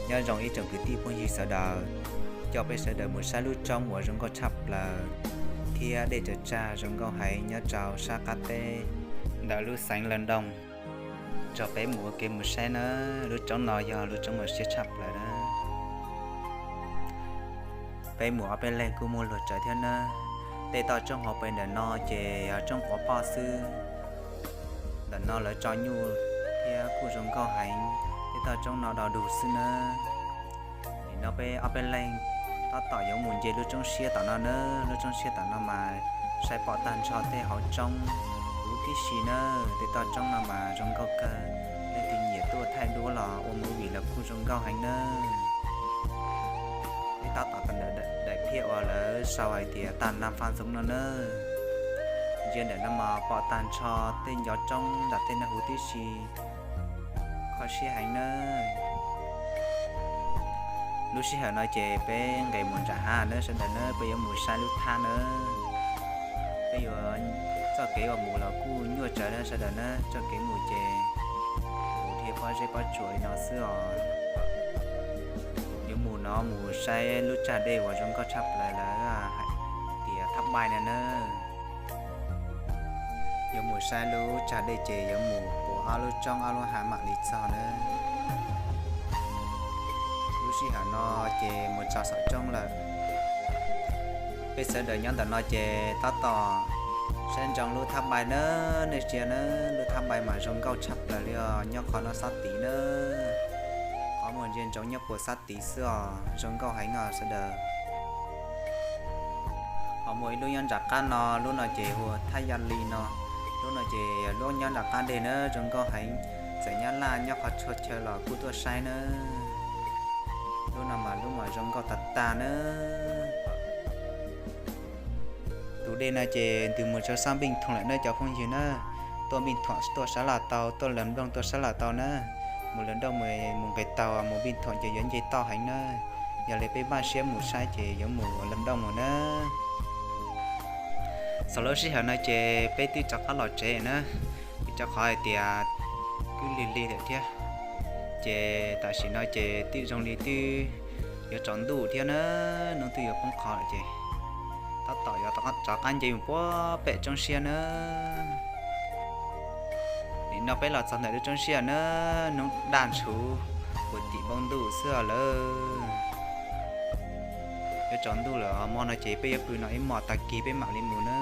Nyob zoo ib tsoom kwv tij phooj ywg sawv daws, coj peb sawv daws mus saib lub roob uas zoo nkauj tshaj plaws thiab dej tsaws tsag zoo nkauj heev nyob rau sab qab teb ntawm lub xeev Lawv Dooj. Nrog peb mus ua ke mus saib na, lub roob no yog lub roob uas siab tshaj plaws na. Peb mus ob peb leeg kuj muaj luag tsawv thiab na. Tej toj roob hauv pes ntawm no ces yog roob quav poj xwb. Ntawm no lawv tso nyuj thiab kuj zoo nkauj heev, tej toj roob no do dug xwb na. Nim no peb ob peb leeg tab tom yuav mus nce lub roob siab tom no na. Lub roob siab tom no mas saib pom tag nrho tej hauv roob huv tib si na. Tej toj roob no mas zoo nkauj kawg, leej twg nyiam tuaj thaij duab los ua movie los kuj zoo nkauj heev na. Peb tab tom daim thiab uas lawv sau hais tias tag nam fas ntxoov no na. Ntsia ntawm no mas pom tag nrho tej ncov roob nram tej no huv tib si, kho siab heev na. Lub sij hawm no ces peb nqes mus nram hav na sawv daws na, peb yuav mus saib lub thab na. Peb yuav, txoj kev uas mus los kuj nyuaj tsawv na sawv daws na, txoj kev mus ces mus dhia pob zeb pob tsuas li no xwb os. Yuav mus no mus saib lub tsag dej uas zoo nkauj tshaj plaws lawv hais tias thab npai no na. Yuav mus saib lub tsag dej ces yuav mus puas ob lub roob ob lub hav mam li txog na. Lub sij hawm no ces mus txog saum roob lawm. Peb sawv daws nyob ntawm no ces tab tom saib ntsoov lub thab npai na, nej ntsia na, lub thab npai mas zoo nkauj tshaj plaws li os, nyob qhov no sab tid na. Qhov muag ntsia ntsoov nyob puas sab tid xwb os, zoo nkauj heev os sawv daws. Ho muaj ib lub nyob nram qab no, lub no ces hu ua thab ya li no, lub no ces lub nyob nram qab deg na, zoo nkauj heev. Txawm Nyab Laj nyob qhov txhua chaw los kuj tuaj saib na. Lub no mas lub mas zoo nkauj tag tag na. Tus dej no ces ntws mus rau sab Npij Thoom lawm na cov phooj ywg na. Tuaj Npij Thoom tuaj sab Laj Tau, tuaj Lawv Nplooj tuaj sab Laj Tau na. Mus Lawv Nplooj mus, mus nqes taug mus Npij Thoom ces yuav nce toj heev na. Yog li peb npaj siab mus saib ces yuav mus Lawv Nplooj mus na. Xaus lub sij hawm no ces peb twb rov qab los tsev na, vim rau qhov hais tias twb lig lig lawm thiab. Ces tam sim no ces twb zoo li twb yuav tsaus ntuj thiab na, hnub twb yuav poob qho lawm ces tab tom yuav rov qab nce mus puag pem roob siab na. Nim no peb los txog ntawm lub roob siab na, hnub daj ntshuv puag tim npoo ntuj xwb lawm. Yuav tsaus ntuj lawm, hmo no ces peb yuav pw no ib hmos tag kis peb mam li mus na.